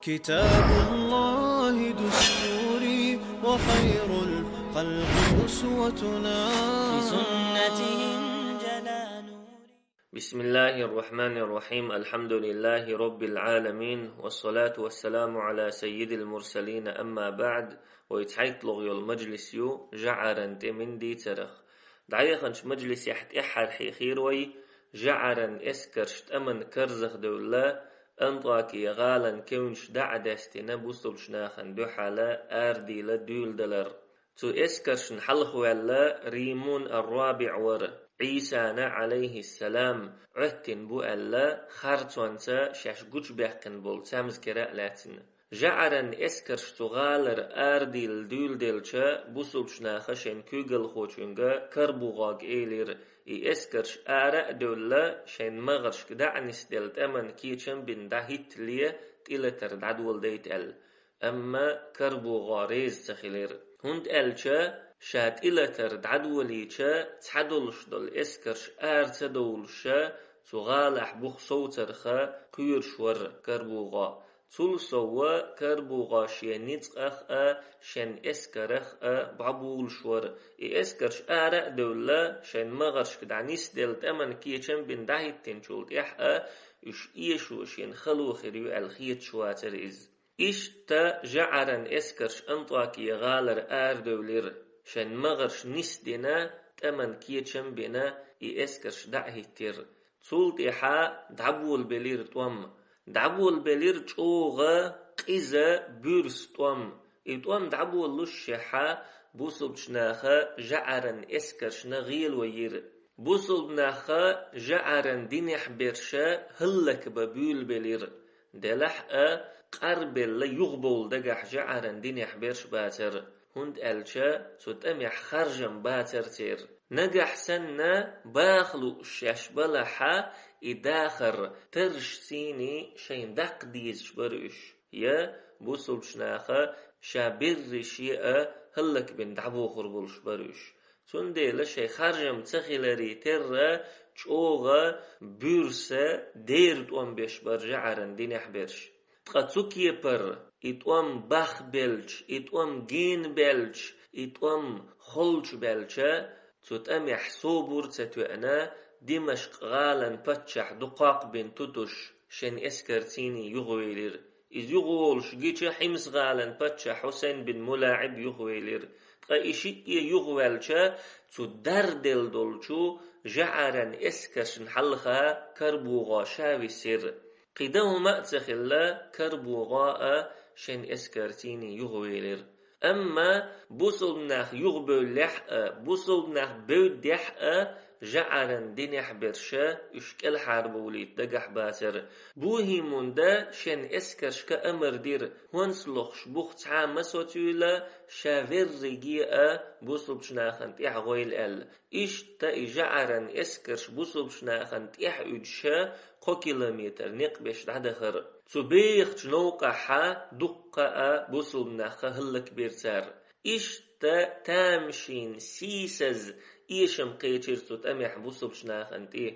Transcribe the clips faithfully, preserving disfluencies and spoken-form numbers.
كتاب الله دستوري وخير الخلق أسوتنا. بسنته انجلى نوري. بسم الله الرحمن الرحيم. الحمد لله رب العالمين. والصلاة والسلام على سيد المرسلين. أما بعد. Вай цхьайттлагӀа йола мажлис ю жаӀаран тӀеман дийцарах. ДӀаяханчу мажлисехь тӀаьххьара хьехира вай, жаӀаран эскарш тӀаман карзахдевлла, Антакия гӀалан кевнаш дӀа а даьстина, бусалбачу нахана дуьхьал арадийла дуьйладалар. Цу эскаршна хьалхаваьлла Римун ар-РабиӀ вара, Ӏийсана, Ӏалайхиссалам, Ӏоьттина бу аьлла, харцонца шаьш гучубаьккхина болу цамзкера а лаьцна. ЖаӀаран эскарш цу гӀалара арадийла дуьйладелча, бусалбачу наха шайн куьйгалхочуьнга КарбугӀога элира, и эскарш ара а девлла, шайн магӀаршка дӀа а нисделла тӀаман кечам бина дӀахӀиттале, тӀелатар дӀадоладайта аьлла. Амма КарбугӀа реза ца хилира, хӀунда аьлча ша тӀелатар дӀадолийча, цхьадолуш долу эскарш ара ца довлуша, цу гӀалахь бух совцарха кхоьруш вара КарбугӀа. Цул сов КарбугӀа шен ницкъах а, шен эскарах а бӀобулуш вара. И эскарш ара а девлла, шайн магӀаршка дӀа нисделла тӀаман кечам бина дӀахӀиттинчул тӀаьхьа а, уьш эшо шена хало хир ю аьлла хеташ вацара иза. Иштта жаӀаран эскарш Антакия гӀалара арадевлира, шайн магӀарш нисдина, тӀаман кечам бина, и эскарш дӀа а хӀиттира. Цул тӀаьхьа дӀаболабелира тӀом. ДӀаболабелира чӀогӀа къиза буьрса тӀом. И тӀом дӀаболалушшехьа, бусалбачу наха жаӀаран эскаршна гӀело йира. Бусалба наха жаӀаран динехь берша хӀаллакбан буьйлабелира. Делахь а, къарбелла юхабовла дагахь жаӀаран динехь берш бацара, хӀунда аьлча цу тӀамехь харжам бацара церан. Нагахь санна баха лууш шаьш балахьа, и дахар таррашций шайна даккха дезаш бара уьш, я бусалбачу наха ша берриш а хӀаллакбина дӀабохур болуш бара уьш. Цундела шайн харжам ца хиларе терра, чӀогӀа буьрса дера тӀом беш бара жаӀаран динехь берш. Ткъа цу кепара и тӀом бахбелча, и тӀом генабаьлча, и тӀом холчубаьлча, цу тӀамехь собар ца тоьъна, Димашкъ-гӀалан паччахь дукхоккху бина Тутуш шен эскарций юхавелира. Иза юхаволуш гича, Хьимс-гӀалан паччахь Хьусайн бин МулаӀиб юхавелира. Ткъа и шиъ а юхаваьлча, цу дарделла долчу жаӀаран эскаршна хьалха КарбугӀа ша висира. Кхин дан хӀума а ца хилла, КарбугӀа а шен эскарций юхавелира. Амма бусалба нах юхабевллехь а, бусалба нах бевддехь а, жаӀаран динехь берша уьш кӀелхьарбовлийта дагахь бацара. Бухимунда шен эскаршка амар дира, хӀонс лохуш бух цхьа а ма социйла, ша верриге а бусалбачу нахана тӀаьхьа гӀойла аьлла. Иштта и жаӀаран эскарш бусалбачу нахана тӀаьхьа уьдуша кхо километр некъ беш дӀадахара. Цу бехачу новкъахьа дуккха а бусалба нахха хӀаллакбира цара. Иштта тамашийна сийсаза эшам кхечира цу тӀамехь бусалбачу нахана тӀе.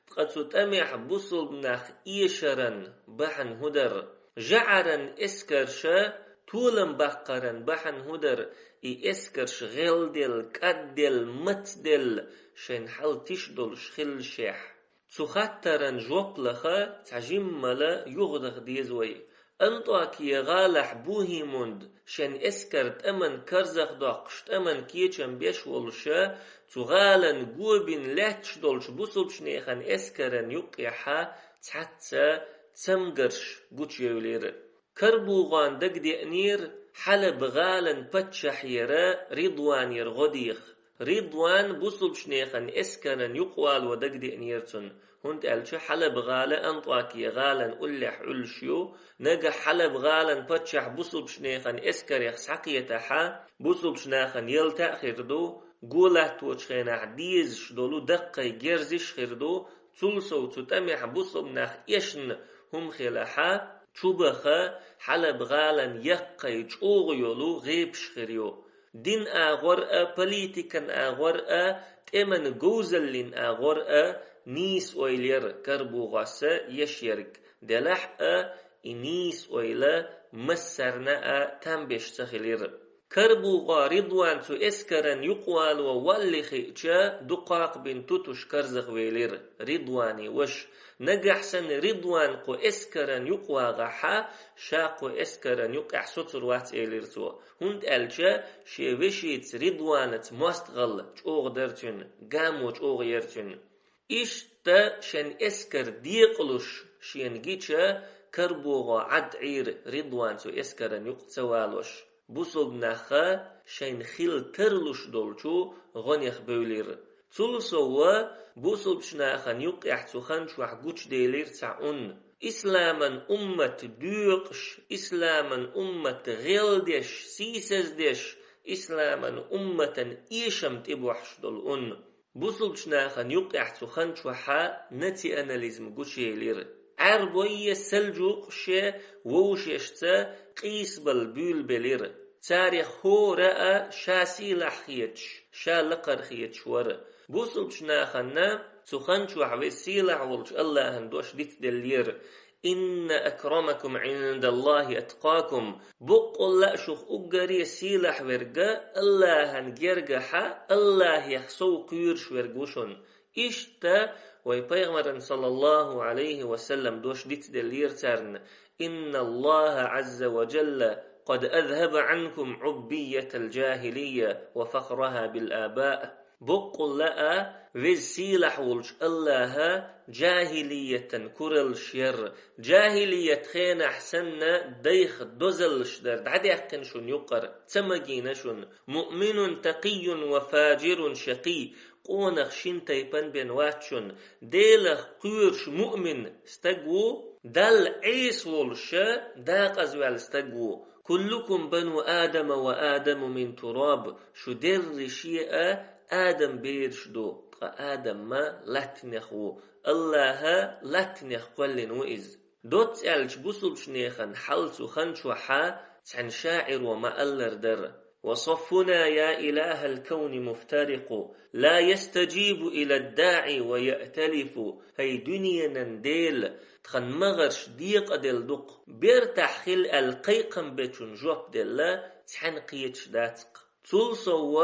Ткъа цу тӀамехь бусалба нах эшаран бахьана хӀун дара? ЖаӀаран эскарша толам баккхаран бахьана хӀун дара? И эскарш гӀелделла, кӀадделла, мацделла, шайн хьал тиша долуш хиллашехь. Цу хаттаран жоп лаха цхьа жиммала юхадаха деза вай. Антакия гӀалахь Бухимунд шен эскар тӀаман карзахдоккхуш, тӀаман кечам беш волуша, цу гӀалан го бина лаьтташ долчу бусалбачу нехан эскаран юккъехьа цхьацца цамгарш гучуевлира. КарбугӀан дагадеанера Хьалаб-гӀалан паччахьера Ридванера гӀо деха. Ридван бусалбачу нехан эскаран юкъавало дагадеанера цунна, хӀунда аьлча Хьалаб-гӀала Антакия-гӀалан уллехь Ӏуьллуш ю, нагахь Хьалаб-гӀалан паччахь бусалбачу нехан эскарех схьакхетахьа, бусалбачу нахана ялта а хир ду, го латточу хенахь дезаш долу даккхий герзиш а хир ду, цул сов цу тӀамехь бусалба нах эшна хӀума хилахьа, чубаха Хьалаб-гӀалан яккхий чӀогӀа йолу гӀепаш хир ю. Дин агӀор а, политикан агӀор а, тӀеман говзаллин агӀор а нийса ойла яра КарбугӀас еш ерг, делахь а, И нийса ойла массарна а там беш ца хилира. КарбугӀа Ридван цу эскаран юкъавала валле хиъча, дукхагӀа бина туташ карзахвелира Ридвана ваша. Нагахь санна Ридван кху эскаран юкъавагӀахьа, ша кху эскаран юкъехь соцур вац, элира цо. ХӀунда аьлча шен вешица Ридванаца мостагӀалла чӀогӀа дара цуьнан, гамо чӀогӀа яра цуьнан. Иштта шен эскар декъалуш шена гича, карбугӀа Ӏад Ӏийра Ридван цу эскаран юкъа ца валош. Бусулба наха шайна хила тарлуш долчу гӀонех бевлира. Цул сов, бусулбачу нахана юкъехь цу хан чохь гучуделира цхьа Ӏун. Исламан уммат доькъуш, исламан уммат гӀелдеш, сийсаздеш, исламан умматан эшам тӀебохьуш долу Ӏун. Бусулбачу нахана юкъехь цу хан чохьа национализм гучуелира. Ӏаьрбойе, сельджукъаше вовшашца къийсабала буьйлабелира. Царех хӀора а ша сийлахь хеташ, ша лакхара хеташ вара. Бусулбачу нахана цу хан чохь веза сийлахь волчу Аллахьан дош дицделлера: «Инна акрамакум Ӏиндаллахи аткъакум». Боккъалла а шух уггаре сийлахь верг Аллахьан гергахьа Аллахьех сов кхоьруш верг ву шуна. Иштта вай пайхамаран, саллаллаху Ӏалайхи ва саллам, дош дицделлера царна: «Инналлаха Ӏазза ва джалла къад азхаба Ӏанкум Ӏуббиятал джахилия ва фахраха бил абаъ». Боккъалла а веза сийлахь волчу Аллаха джахилиятан кураллаш яр. Джахилият хенахь санна дайх дозаллаш дар дӀадаьккхина шуна юккъара, ца магийна шуна. «Муъминун такийюн ва фаджирун шакий». Къонах шина тайпана бен вац шуна. Делах кхоьруш муъмин стаг ву, Далла Ӏеса волуша дакъазваьлла стаг ву. «Куллукум бану Адама ва Адаму мин тураб». Шу дерриш а Адам бераш ду, ткъа Адам-ма латтанех ву. Аллаха латтанех кхоьллина ву иза. Доцца аьлча, бусулбачу нехан хьал цу хан чохьа цхьана шаӀиро ма-аллара дара: «Ва саффуна я илахал кавни муфтарикъу, ла ястаджибу илад даӀи ва яъталифу». ХӀай дуьненан Дела, тхан магӀарш декъаделла ду-кх, бертахь хила аьлла кхайкхам бечун жоп делла, цхьаьна кхеташ дац-кх. Цул сов,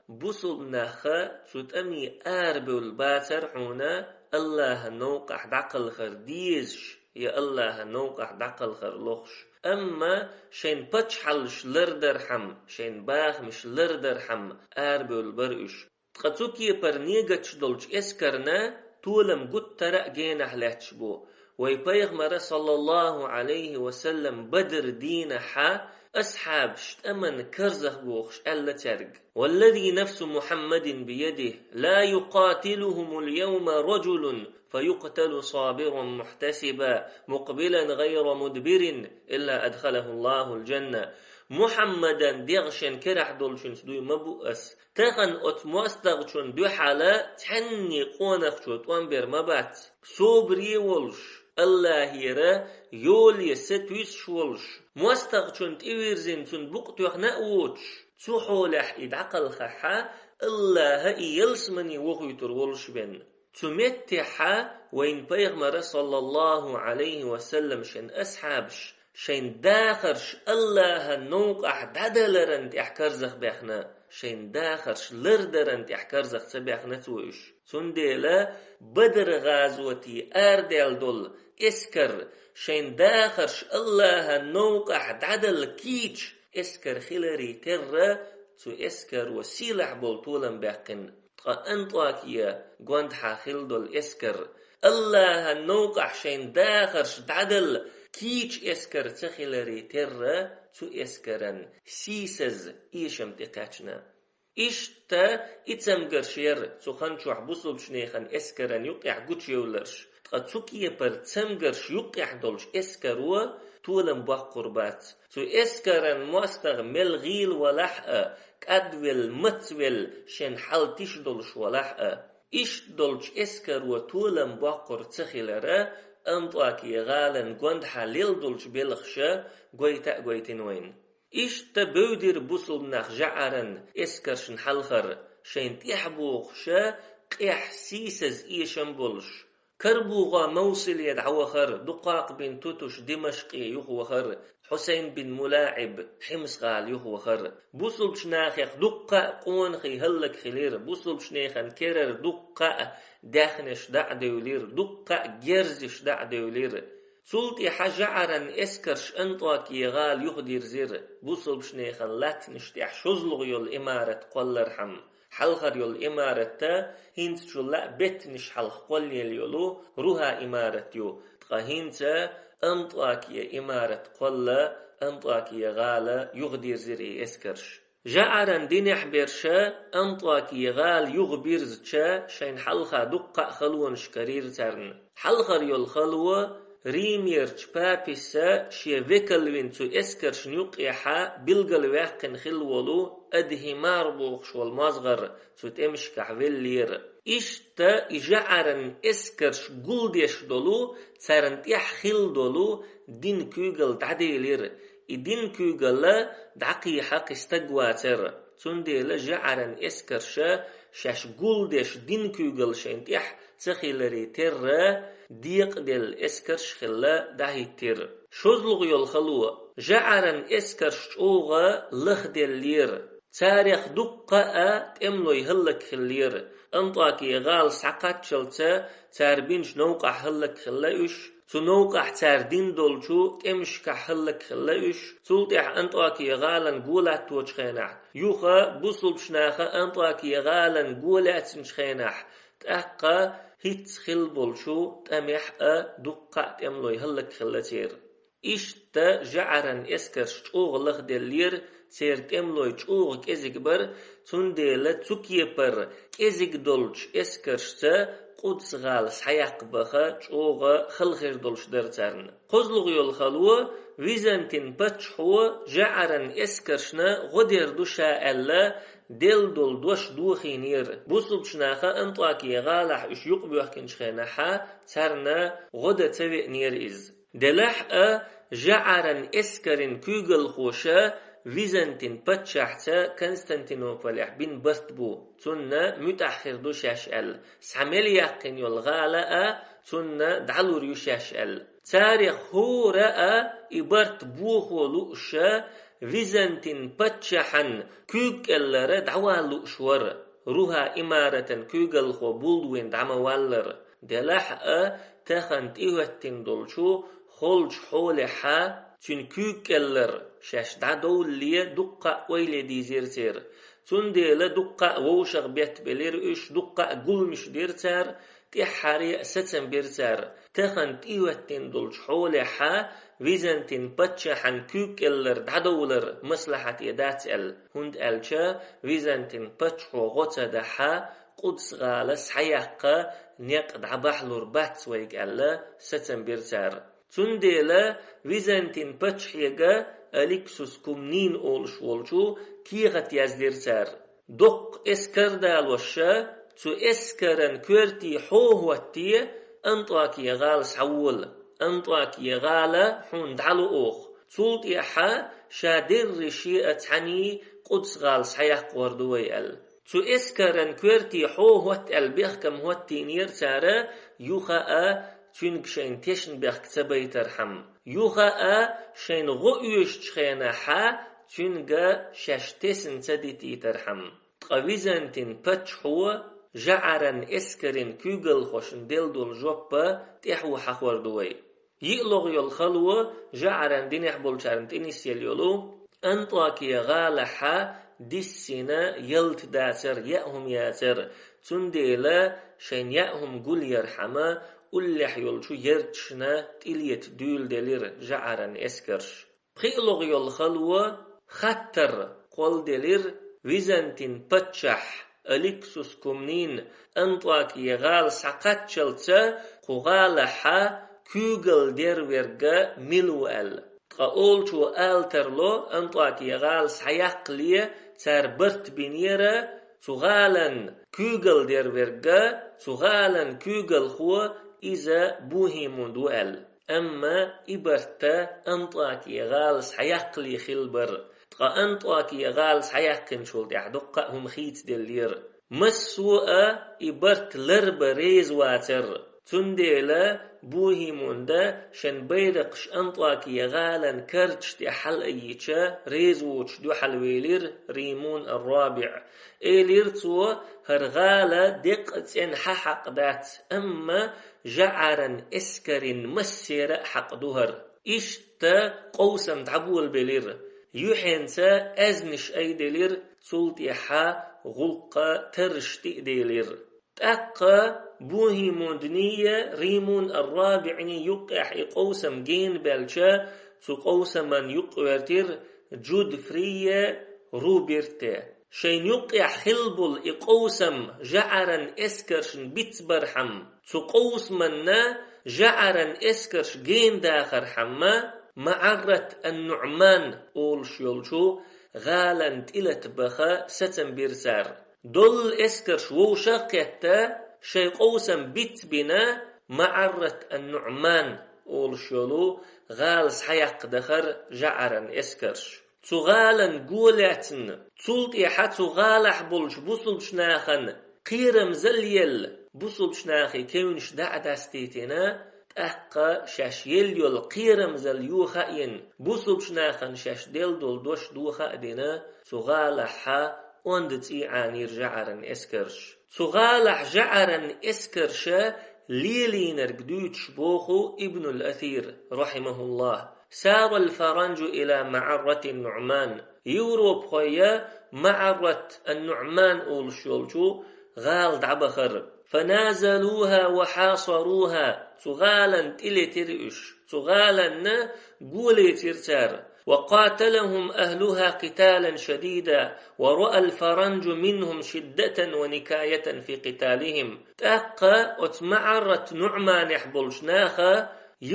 бусулба нах цу тӀаме арабевлла бацара хьуна, Аллахьан новкъахь дӀакхалхар дезаш я Аллахьан новкъахь дӀакхалхар лохуш. Амма шайн пачхьаллаш лардархьама, шайн бахамаш лардархьама арабевлла бара уьш. Ткъа цу кепара негаташ долчу эскарна толам гуттара а генахь лаьтташ бу. Вай пайхамара, саллаллаху Ӏалайхи ва саллам, Бадр дийнахьа асхьабаш тӀаман карзах бохуш аьлла цаьрга: «Валлази нафсу Мухьаммадин биядихи, ла юкъатилухумул явма раджулун фаюкъталу сабиран мухьтасибан, мукъбилан гӀайра мудбирин, илла адхалахуллахул джанна». Мухьаммадан дегӀ шен керахь долчуьнца дуй ма бу ас. Тахана оцу мостагӀчун дуьхьала цхьанний къонахчо тӀом бер ма бац. Собаре волуш, Аллахьера йоле сатуьйсуш волуш, мостагӀчун тӀевирзина цунна букъ тоьхна а воцуш, цу хьолехь и дӀакхалхахьа, Аллаха и ялсамане вохуьйтур волуш бен. Цу меттехьа вайн пайхамара, саллаллаху Ӏалайхи ва саллам, шен асхьабаш шайн дахарш Аллахан новкъахь дӀадаларан тӀехь карзах баьхна, шайн дахарш лардаран тӀехь карзах ца баьхна цо уьш. Цундела Бадр гӀазоте арадаьлла долу эскар шайн дахарш Аллахан новкъахь дӀадала кийча эскар хиларе терра, цу эскаро сийлахь болу толам баьккхина. Ткъа Антакия гондахьа хилла долу эскар, Аллахан новкъахь шайн дахарш дӀадала кийча эскар ца хиларе терра, цу эскаран сийсаза эшам тӀекхаьчна. Иштта и цамгарш яра цу хан чохь бусулбачу нехан эскаран юккъехь гучуевлларш. Ткъа цу кепара цамгарш юккъехь долчу эскаро толам боккхур бац. Цу эскаран мостагӀа мел гӀийла валахь а, кӀадвелла, мацвелла, шен хьал тиша долуш валахь а. Иштта долчу эскаро толам боккхур ца хилара, Антакия гӀалан гондахьа лелла долчу белхаша гойта а гойтина вайна. Иштта бевдира бусулба нах жаӀаран эскаршна хьалхара, шайн тӀехь бохуша къехь сийсаза эшам болуш. Карбугӏа Мовсиле дӏавахар, Дукъакъ бин Тутуш Димашкъе юхавахар, Хьусайн бин МулаӀиб Хьимс-гӏала юхавахар. Бусулбчу нахех дуккха а къонахий хӏаллакьхилира, бусулбчу нехан керара дуккха а даьхнаш дӏа а девлира, дуккха а герзаш дӏа а девлира. Цул тӏаьхьа ЖаӀаран эскарш Антӏокия гӏала юхадирзира, бусулбчу нехан латтанаш тӏехь шозлагӏа йолу имарат кхоллархьама. Хьалхара йолу имаратта хӏинца чул а беттанаш хьалха кхоллаелла йолу Руха имарат ю, ткъа хӏинца Антӏокия имарат кхолла, Антӏокия гӏала юхадирзира и эскарш. ЖаӀаран динехь берш Антӏокия гӏала юхабирзича, шайна хьалха дуккха а халонаш карийра царна. Хьалхара йолу хало Римерчу папас шен векалвина цу эскаршна юккъехьа билгалваьккхина хилла волу Адхимар бохуш волу мозгӏар цу тӏемашкахь веллера. Иштта и ЖаӀаран эскарш гулдеш долу, царна тӏехь хилла долу дин куьйгалла дӏаделира. И дин куьйгалла дӏакхехьа кхин стаг вацара. Цундела ЖаӀаран эскарша шаьш гулдеш дин куьйгалла шайна тӏехь ца хиларе терра, декъаделла эскарш хилла дӏахӏиттира. ШозлагӀа йолу хало, ЖаӀаран эскарш чӀогӀа лахделлера. Царех дуккха а тӀемалой хӀаллакьхиллера. Антакия гӀала схьакхаччалца цара бинчу новкъахь хӀаллакьхилла уьш. Цу новкъахь цара дина долчу тӀемашкахь хӀаллакьхилла уьш. Цул тӀаьхьа Антакия гӀалан го латточу хенахь, юха бусулбчу наха Антакия гӀалан го лаьцначу хенахь, тӀаккха хӀинцца хилла болчу тӀамехь а дуккха а тӀемалой хӀаллакьхилла церан. Иштта ЖаӀаран эскарш чӀогӀа лахделлера, церан тӀемалой чӀогӀа кӀезиг бара, цундела цу кепара кӀезиг долчу эскаршца Къудс-гӀала схьаяккха баха чӀогӀа хала хир долуш дара царна. КхозлагӀа йолу хало, Византин паччахьо ЖаӀаран эскаршна гӀо дер ду ша аьлла, делла долу дош дохийнера. Бусулбчу наха Антакия гӀалахь уьш юкъабоьхкинчу хенахьа, царна гӀо дан ца веанера иза. Делахь а, ЖаӀаран эскарин куьйгалхоша Византин паччахьца Константинополехь бина барт бу, цунна муьтӀахь хир ду шаьш аьлла, схьа мел яьккхина йолу гӀала а цунна дӀалур ю шаьш аьлла. Царех хӀора а и барт бохо лууша, Византин паччахьан куьйга кӀеллара дӀавала лууш вара, Руха имаратан куьйгалхо булдвина дӀа ма валлара. Делахь а, тахана тӀехӀоьттина долчу холчу хьолехьа, цуьнан куьйга кӀеллар шаьш дӀадовлале дуккха а ойла дийзира церан. Цундела дуккха а вовшах беттабелира уьш, дуккха а гуламаш дира цара, тӀаьххьара а сацам бира цара. Тахана тӀехӀоьттина долчу хьолехьа, Византин паччахьан куьйга кӀеллар дӀадовлар маслахьате дац аьлла, хӀунда аьлча Византин паччахьо гӀо ца дахьа, Къудс-гӀала схьаяккха некъ дӀабахьалур бац вайга аьлла, сацам бира цара. Цундела Византин паччахьега Аликсус Кумнин олуш волчу кехат яздира цара. Доккха эскар далоша, цу эскаран коьртий хьо хӀотте, Антакия гӀала схьавола. Антакия гӀала хьуна дӀало оха. Цул тӀаьхьа ша дерриш а цхьаьний Къудс-гӀала схьаяккхор ду вай аьлла. Цу эскаран коьртий хьо хӀотта аьлла бехкам хӀоттийнера цара, юха а цуьнга шайна тешна бехк ца байтархьама. Юха а шайна гӀо оьшучу хенахьа цуьнга шаьш тесна ца дитийтархьама. Ткъа Византин паччахьо ЖаӀаран эскарин куьйгалхошна делла долу жоппа тӀаьхьо хьахор ду вай. ЙиълагӀа йолу хало, ЖаӀаран динехь болчарна тӀе нисъелла йолу, Антакия гӀалахьа диссина ялта дацар, яа хӀума яцар, цундела шайна яа хӀума гулъярхьама, уллехь йолчу ярташна тӀелета дуьйладелира ЖаӀаран эскарш. ПхиълагӀа йолу хало, хаттар кхолделира, Византин паччахь Аликсус Кумнин Антакия гӀала схьакхаччалца кху гӀалахьа куьйгалла дер верг мила ву аьлла. Ткъа олучо ала тарло, Антакия гӀала схьаяккхале цара барт бинера, цу гӀалан куьйгалла дер верг, цу гӀалан куьйгалхо иза бохийна ву аьлла. Амма и барт Антакия гӀала схьаяккхале хилла бара. Ткъа Антакия гӀала схьаяьккхинчул тӀаьхьа дуккха а хӀума хийцаделлера. Массо а и барт ларбан реза вацара. Цундела Бухимунда шен байракхаш Антакия гӀалан карташ тӀа хьалайича, реза воцуш дуьхьал велира Римун ар-РабиӀ. Элира цо: «ХӀара гӀала деккъа цӀена хьа хьакъ дац, амма жаӀаран эскарин массера а хьакъ ду хӀара». Иштта къовсам дӀаболабелира. Юьхьенца аьзнаш айделира, цул тӀаьхьа гӀуллакха тарраш тӀа а делира. ТӀаккха Бухимунднеи Римун ар-РабиӀнеи юккъехь и къовсам генабаьлча, цу къовсаман юкъ вертира Джудфрии Руберти. Шайн юккъехь хилла болу и къовсам жаӀаран эскаршна бицбархьама, цу къовсаманна жаӀаран эскарш генадахархьама, МаӀаррат ан-НуӀман олуш йолчу гӀалан тӀелата баха сацам бира цара. Долу эскарш вовшах а кхетта, шайн къовсам бицбина, МаӀаррат ан-НуӀман олуш йолу гӀала схьаяккха дахара жаӀаран эскарш. Цу гӀалан го лаьцна, цул тӀаьхьа цу гӀалахь болчу бусулбачу нахана кхерамзалла елла, бусулбачу нахе кевнаш дӀа а дастийтина, тӀаккха шаьш елла йолу кхерамзалла йоха а йина, бусулбачу нахана шаьш делла долу дош доха а дина, цу гӀалахьа онда цӀий Ӏанийра жаӀаран эскарш. Цу гӀалахь жаӀаран эскарша лелийнарг дуьйцуш боху Ибнул Асир, рахьимахуллахь: «Сарал фаранджу ила маӀарратин НуӀман». Европахойя МаӀаррат ан-НуӀман олуш йолчу гӀала дӀабахара. «Фаназалуха ва хьасаруха», цу гӀалан тӀелетира уьш, цу гӀаланна го лецира цара. «Ва къаталахум ахлуха къиталан шадида, ва раал фаранджу минхум шиддатан ва никаятан фи къиталихим». ТӀаккха оцу МаӀаррат НуӀманехь болчу наха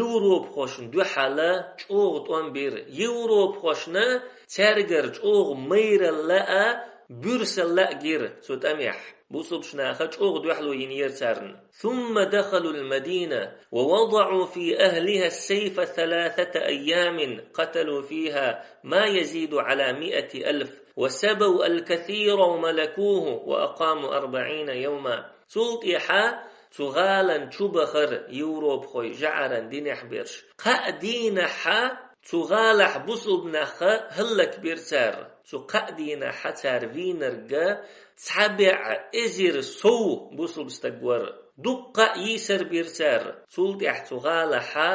европахошна дуьхьала чӀогӀа тӀом бира. Европахошна цаьргара чӀогӀа майралла а, буьрсалла а гира цу тӀамехь. Бусулбачу наха чӀогӀа дуьхьало йинера царна. «Сумма дахалул Мадина, ва вадаӀу фи ахлиха ссайфа саласата айямин, къаталу фиха ма язиду Ӏала миати алф, ва сабау алкасира ва малакуху, ва акъаму арбаӀина явма». Цул тӀаьхьа цу гӀалан чу бахара европахой жаӀаран динехь берш. Кхаа дийнахьа цу гӀалахь бусулба нахха хӀаллакбира цара. Цу кхаа дийнахьа цара вийнарга цхьа бӀе эзар сов бусулба стаг вара. Дуккха а йийсар бира цара. Цул тӀаьхьа цу гӀалахьа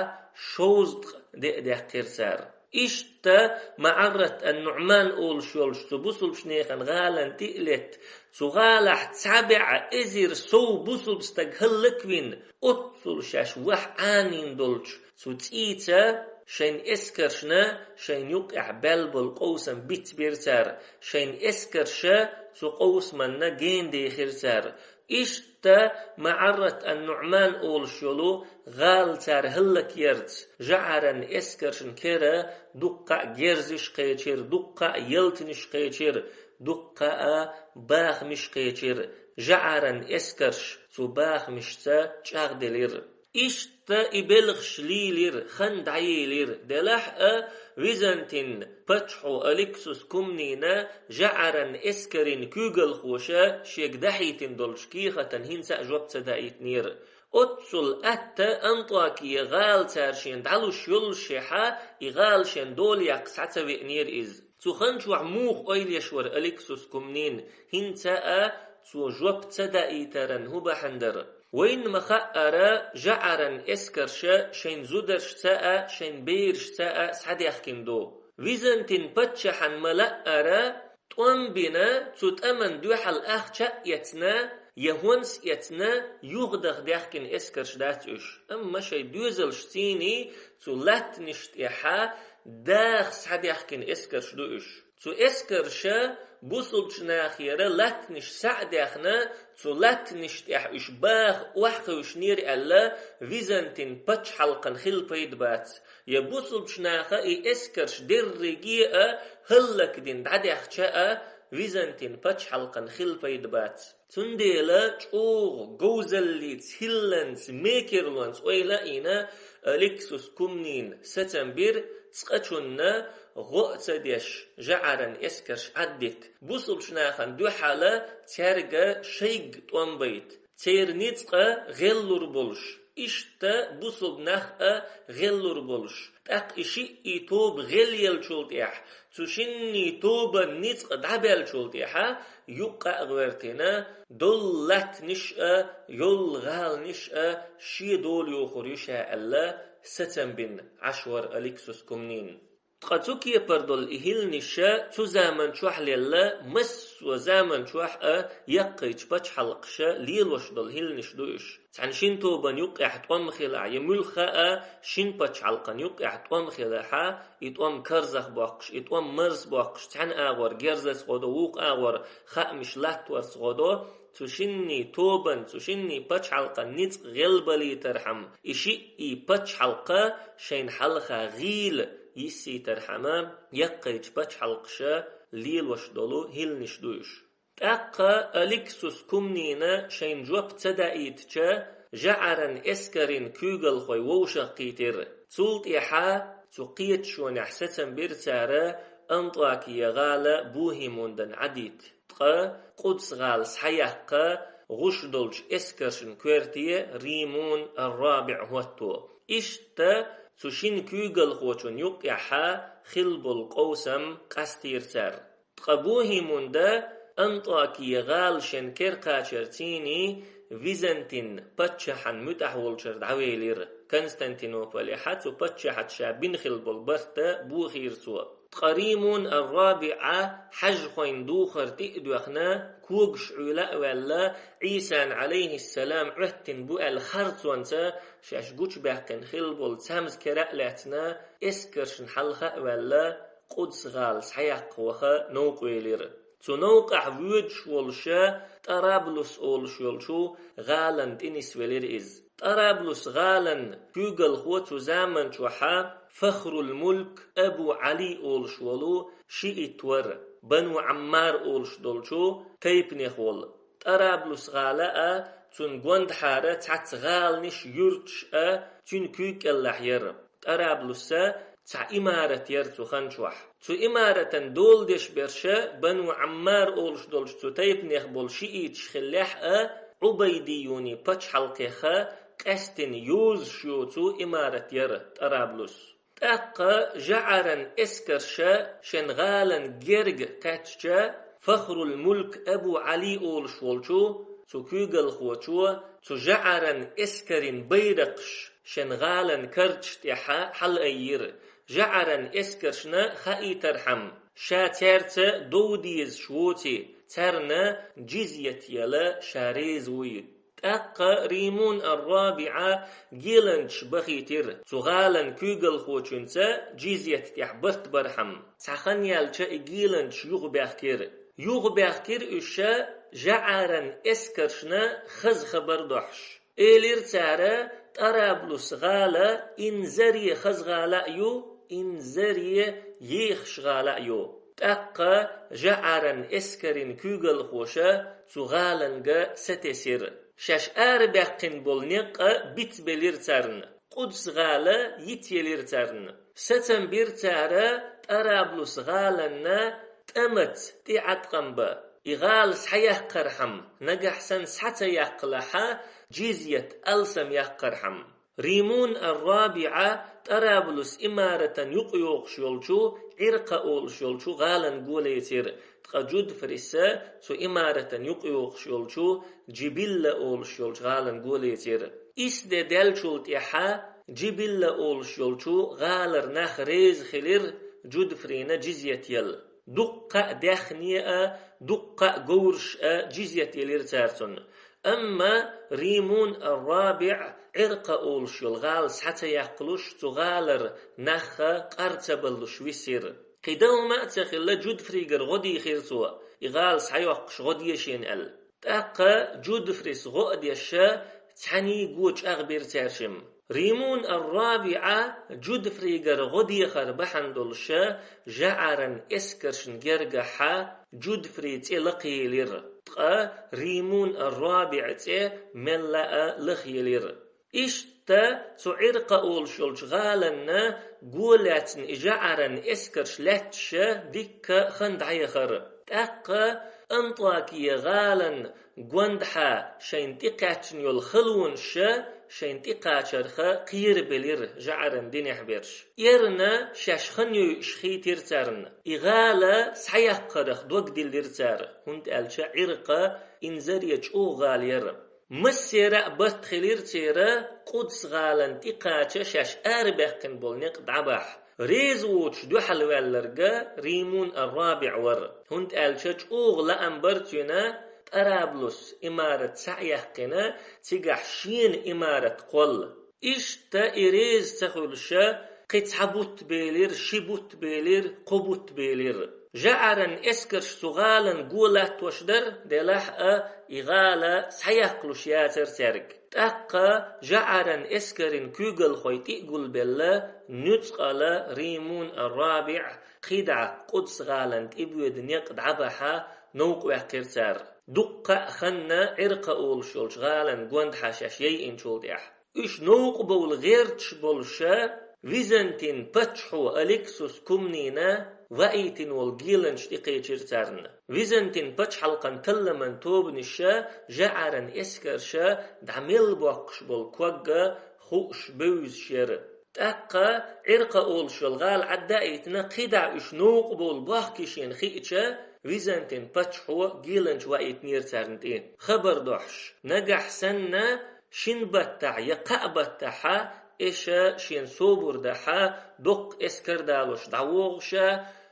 шовзткъа де а даьккхира цара. Иштта МаӀаррат ан-НуӀман олуш йолчу цу бусулбачу нехан гӀалан тӀе а летта, цу гӀалахь цхьа бӀе эзар сов бусулба стаг хӀаллаквина, оццул шаьш ваха Ӏанийна долчу цу цӀийца шайн эскаршна шайн юккъехь баьлла болу къовсам бицбира цара, шайн эскарша цу къовсаманна генадехира цара. Иштта МаӀаррат ан-НуӀман олуш йолу гӀала цара хӀаллакъярца, жаӀаран эскаршна кера дуккха а герзаш кхечира, дуккха а ялтанаш кхечира, дуккха а бахамаш кхечира. ЖаӀаран эскарш цу бахамашца чӀагӀделира. Иштта и белхаш лийлира, хан дӀаелира, делахь а Византин паччахьо Алексус Кумнина жаӀаран эскарийн куьйгалхоша шега дахьийтина долчу кехатан хӀинца а жоп ца даийтинера. Оццул атта Антакия гӀала цара шена дӀалуш йоллушехьа, и гӀала шен дола яккха схьа ца веанера иза. Цу хан чохь муха ойла еш вара Алексус Кумнин, хӀинца а цо жоп ца даийтаран хӀун бахьана дара? Вайна ма-хаъара, жаӀаран эскарша шайн зударшца а, шайн берашца а схьадаьхкина ду. Византин паччахьан ма-лаъара, тӀом бина, цу тӀаман дуьхьал ахча а эцна, я хӀонс а эцна, юхадаха даьхкина эскарш дац уьш. Амма шайн доьзалшцийний цу латтанаш тӀехьа даха схьадаьхкина эскарш ду уьш. Цу эскарша бусулбачу нахера латтанаш схьа а даьхна, цу латтанаш тӀехь уьш баха охьахевшинера аьлла, Византин пачхьалкхан хилла пайда бац. Я бусулбачу наха и эскарш дерриге а хӀаллакдина дӀадаьхча а, Византин пачхьалкхан хилла пайда бац. Цундела чӀогӀа говзаллица, хӀилланца, мекерлонца ойла а йина, Алексус Кумнин сацам бира цкъачунна гӀо а ца деш жаӀаран эскарш Ӏаддита. Бусулбачу нахана дуьхьала цаьрга шайга тӀом байта. Церан ницкъ гӀеллур болуш, Иштта бусулба нах а гӀеллур болуш, тӀаккха и шиъ тоба гӀелъеллачул тӀехьа, цу шинний тобан ницкъ дӀабаьллачул тӀехьа, юккъе а гӀоьртина, долу латтанаш а, йолу гӀаланаш а шен дола йохур ю ша аьлла, сацам бина Ӏаш вара Алексис Кумнин. Ткъа цу кепара долу и хӀилланаш цу заман чохь лелла, массо а заман чохь а яккхийчу пачхьалкхаша лелош долу хӀилланаш ду уьш. Цхьана шина тобанна юккъехь тӀом хилахь, я муьлхха а шина пачхьалкхана юккъехь тӀом хилахь, и тӀом карзахбоккхуш, и тӀом марзбоккхуш, цхьана агӀор герзаца гӀо до, вукху агӀор хаамаш латтаварца гӀо до, цу шинний тобанна, цу шинний пачхьалкхан ницкъ гӀелбалийтархьама, и шиъ пачхьалкх шайна хьалха гӀийла йиссийтархьама, яккхийчу пачхьалкхаша лелош долу хӀилланаш ду уьш. ТӀаккха Алексис Кумнина шайна жоп ца даийтича, ЖаӀаран эскаран куьйгалхой вовшахкхийтира. Цул тӀаьхьа цу кхеташонехь сацам бира цара АнтӀокия-гӀала Бухимундан Ӏадийта. Ткъа Къудс-гӀала схьаяккха гӀуш долчу эскаршна коьрте Римун ар-РабиӀ хӀотто. Иштта цу шина куьйгалхочун юккъехьа хилла болу къовсам къастийра цара. Ткъа Бухимунда АнтӀокия-гӀала шен кер кхачарций Византин паччахьан муьтӀахь волчуьра дӀавелира. Константинополехьа цу паччахьаца ша бина хилла болу барт бохийра цо. Ткъа Римун ар-РабиӀа хьаьжхойн духар тӀе а доьхна, когаш Ӏуьйла а ваьлла, Ӏийсан, Ӏалайхиссалам, Ӏоьттина бу аьлла харцонца шаьш гучубаьккхина хилла болу цхьамза кера а лаьцна, эскаршна хьалха а ваьлла, Къудс-гӀала схьаяккха ваха новкъа велира. Цу новкъахь воьдуш волуша Тӏараблус олуш йолчу гӀалана тӀе нисвелира иза. Тӏараблус-гӀалан куьйгалхо цу заман чохьа Фахрул-Мулк Абу Ӏали олуш волу шиит вара, Бану Ӏаммар олуш долчу тайпанех волу. Тӏараблус-гӀала а, цуьнан гондахьара цхьацца гӀаланаш, юьрташ а цуьнан куьйга кӀеллахь яра. Тӏараблуса цхьа имарат яра цу хан чохь. Цу имаратан дола деш берша Бану Ӏаммар олуш долчу цу тайпанех болу шииташ хиллехь а, Ӏубайдиюни пачхьалкхеха къаьстина йозуш йоцу имарат яра Тӏараблус. ТӀаккха ЖаӀаран эскарша шен гӀалан герга кхаьчча, Фахрул-Мулк Абу Ӏали олуш волчу цу куьйгалхочо цу ЖаӀаран эскарин байракхаш шен гӀалан карташ тӀехьа хьалаайира. ЖаӀаран эскаршна хаийтархьама, ша цаьрца дов дезаш воций, царна джизйат яла ша реза вуй. ТӀаккха Римун ар-РабиӀа геланчаш бахийтира, цу гӀалан куьйгалхочуьнца джизйат тӀехь барт бархьама. Цхьа хан яьлча и геланчаш юхабаьхкира. Юхабаьхкира уьш ша ЖаӀаран эскаршна хаза хабар дохьуш. Элира цара: «Тӏараблус-гӀала инзаре хаза гӀала а ю, инзаре ехаш гӀала а ю». ТӀаккха ЖаӀаран эскарин куьйгалхоша цу гӀаланга сатесира. Шаьш арабаьккхина болу некъа бицбелира царна, Къудс-гӀала йицъелира царна. Сацам бира цара Тӏараблус-гӀаланна тӀамаца тӀе Ӏаткъам бан. И гӀала схьаяккхархьама, нагахь санна схьа ца яккхалахьа, джизйат алсам яккхархьама. Римун ар-РабиӀа Тӏараблус имаратан юкъайогӀуш йолчу Ӏиркъа олуш йолчу гӀалан голецира, ткъа Джудфриса цу имаратан юкъайогӀуш йолчу Джибилла олуш йолчу гӀалан голецира. Ис де даьллачул тӀаьхьа Джибилла олуш йолчу гӀалара нах реза хилира Джудфрина джизйат яла. Дуккха а даьхне а, дуккха а говраш а джизйат елира цара цунна. Амма Римун ар-РабиӀ Ӏиркъа олуш йолу гӀала схьа ца яккхалуш, цу гӀалара нахха къар ца баллуш висира. Кхидолма а ца хилла, Джудфригара гӀо дийхира цо, и гӀала схьайоккхуш гӀо де шена аьлла. ТӀаккха Джудфрис гӀо а деш, цхьаьний го чӀагӀбира цаьршимма. Римун ар-РабиӀа Джудфригара гӀо дехар бахьана долуша ЖаӀаран эскаршна гергахьа Джудфри цӀе лакхаелира, ткъа Римун ар-РабиӀ цӀе мелла а лахаелира. Иштта цу Ӏиркъа олуш йолчу гӀаланна го лаьцна и ЖаӀаран эскарш лаьтташа дикка хан дӀаяхара. ТӀаккха Антакия гӀалан гондахьа шайна тӀекхаьчна йолу халонаш шайн тӀекхачарха кхерабелира жаӀаран динехь берш. Эрна шаьш хан йойуш хийтира царна. И гӀала схьаяккхарах дог диллира цара, хӀунда аьлча Ӏиркъа инзаре чӀогӀа гӀала яра. Массера а барт хилира церан Къудс-гӀалан тӀекхача шаьш арабаьккхина болу некъ дӀабахьа. Реза воцуш дуьхьалваьлларг Римун ар-РабиӀ вара, хӀунда аьлча чӀогӀа лаам бара цуьнан Тӏараблус имарат схьа а яьккхина, цигахь шена имарат кхолла. Иштта и реза ца хуьлуша, кхин цхьа бутт белира, ши бутт белира, кхо бутт белира. ЖаӀаран эскарш цу гӀалан го латтош дара, делахь а и гӀала схьаяккхалуш яцара цаьрга. ТӀаккха жаӀаран эскаран куьйгалхой тӀе а гулбелла, нуьцкъала Римун ар-РабиӀ кхидӀа Къудс-гӀалан тӀебоьду некъ дӀабахьа новкъа ваьккхира цара. Дуккха а ханна Ӏиркъа олуш йолчу гӀалан гондахьа шаьш яйинчул тӀаьхьа. Уьш новкъа бовла гӀерташ болуша, Византин паччахьо Алексус Кумнина ваийтина волу геланча тӀекхечира царна. Византин пачхьалкхан талламан тобанаша жаӀаран эскарша дӀа мел боккхуш болу когга хууш бевзаш яра. ТӀаккха Ӏиркъа олуш йолу гӀала Ӏадда а йитина, кхидӀа уьш новкъа бовла бохкийшина хиъча, Византин паччахьо геланча ваийтинера царна тӀе. Хабар дохьуш, нагахь санна шин баттахь я кхаа баттахьа эша шен собар дахьа, доккха эскар далош дӀавогӀуша,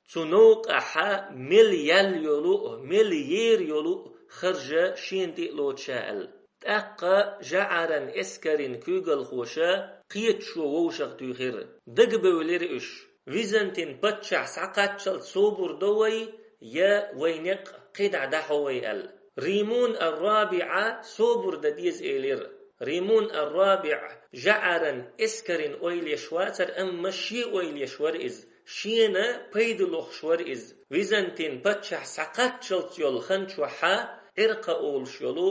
цу новкъахьа мел ял йолу а, мел ер йолу а харжа шена тӀе а лоцуша аьлла. ТӀаккха жаӀаран эскарин куьйгалхоша кхеташо вовшах туьйхира. Дагабевлира уьш: «Византин паччахь схьакхаччалц собар до вай, я вай некъ кхидӀа дахьо вай», — аьлла. Римун ар-РабиӀа собар дан деза элира. Римун ар-РабиӀ жаӀаран эскарин ойла еш вацара, амма шен ойла еш вара иза. Шена пайда лохуш вара иза. Византин паччахь схьакхаччалц йолу хан чохьа Ӏиркъа олуш йолу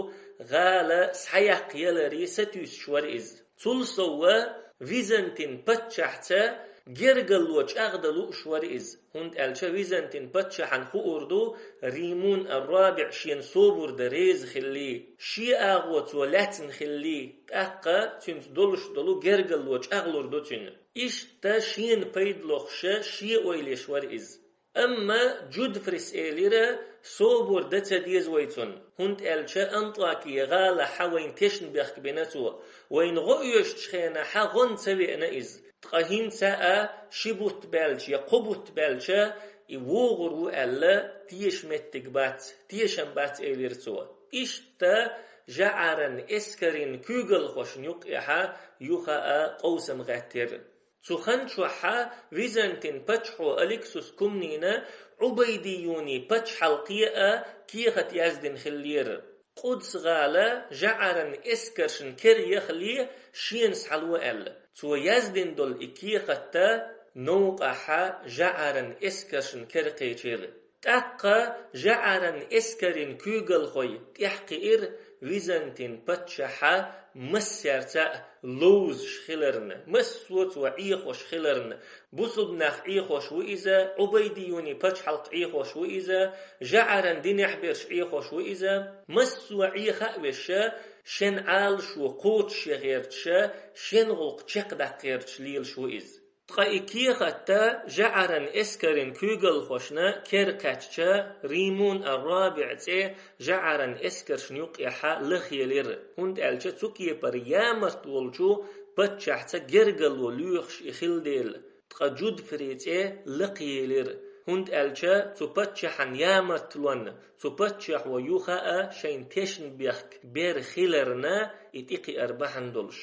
гӀала схьаяккха яларе сатуьйсуш вара иза. Цул сов, Византин паччахьца гергарло чӀагӀдан лууш вара иза, хӀунда аьлча Византин паччахьан хуур ду Римун ар-РабиӀ шена собар дан реза хилли, шен агӀо цо лаьцна хилли, тӀаккха цуьнца долуш долу гергарло чӀагӀлур ду цуьнан. Иштта шена пайда лохуша шен ойла еш вара иза. Амма Джудфрис элира: «Собар дан ца деза вай цунна, хӀунда аьлча Антакия гӀалахьа вайна тешнабехк бина цо. Вайна гӀо оьшучу хенахьа гӀо ца веана иза. Ткъа хӀинца а ши бутт баьлча я кхо бутт баьлча, и вогӀур ву аьлла, теша меттиг бац, тешам бац», — элира цо. Иштта жаӀаран эскарин куьйгалхошна юккъехьа юха а къовсам гӀаьттира. Цу хан чохьа Византин паччахьо Алексус Кумнина Ӏубайдиюни пачхьалкхе а кехат яздина хиллера. Къудс-гӀала жаӀаран эскаршна кера яхале шена схьало аьлла. Цо яздина долу и кехатта новкъахьа жаӀаран эскаршна кера кхечира. ТӀаккха жаӀаран эскарин куьйгалхой тӀаьхьакхиира Византин паччахьа массаьрца а ловзуш хиларна, массо а цо Ӏехош хиларна. Бусулба нах Ӏехош ву иза, Ӏубайдиюни пачхьалкх Ӏехош ву иза, жаӀаран динехь берш Ӏехош ву иза. Массо а Ӏеха а веша, шен Ӏалашо кхочуш ян гӀерташа, шен гӀуллакх чекхдаккха гӀерташ лелаш ву иза. Ткъа и кехатта жаӀаран эскарин куьйгалхошна кера кхаьчча, Римун ар-РабиӀ цӀе жаӀаран эскаршна юккъехьа лахъелира, хӀунда аьлча цу кепара ямарт волчу паччахьца гергарло лоьхуш и хилла дела. Ткъа Джудфри цӀе лакхъелира, хӀунда аьлча цу паччахьан ямартлонна, цу паччахьо юха а шайн тешнабехк бер хиларна и тӀекхиар бахьана долуш.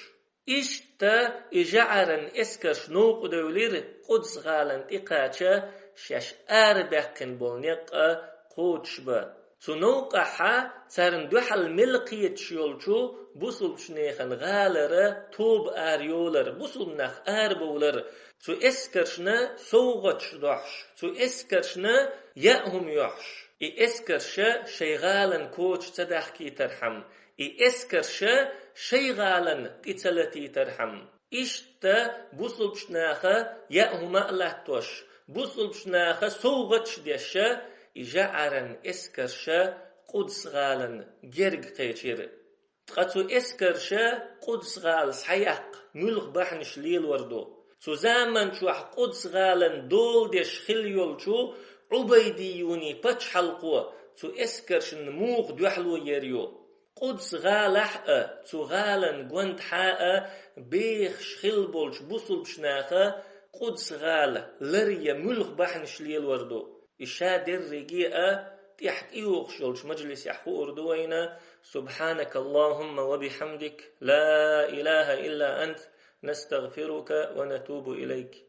Иштта и жаӀаран эскарш новкъадевлира Къудс-гӀалан тӀекхача шаьш арабаьккхина болу некъа кхочушбан. Цу новкъахьа царна дуьхьал мел кхеташ йолчу бусулбачу нехан гӀалара тоба арайолар, бусулба нах арабовлар, цу эскаршна совгӀаташ дохьуш, цу эскаршна яа хӀума йохьуш. И эскарша шайн гӀалан коча ца дахкийтархьама, и эскарша шайн гӀалан тӀе ца латийтархьама. Иштта бусулбачу наха яа хӀума а латтош, бусулбачу наха совгӀаташ деш, и жаӀаран эскарша Къудс-гӀалан герга кхечира. Ткъа цу эскарша Къудс-гӀала схьаяккха муьлха бахьанаш лелор ду? Цу заман чохь Къудс-гӀалан дола деш хилла йолчу Ӏубайдиюний пачхьалкхо цу эскаршна муха дуьхьало йийр ю? Къудс-гӀалахь а, цу гӀалан гондахьа а бехаш хилла болчу бусулбачу наха Къудс-гӀала лар ян муьлха бахьанаш лелор ду? И ша дерриге а тӀехь тӀейогӀуш йолчу мажлисехь хуур ду вайна. سبحانك اللهم وبحمدك، لا إله إلا أنت، نستغفرك ونتوب إليك.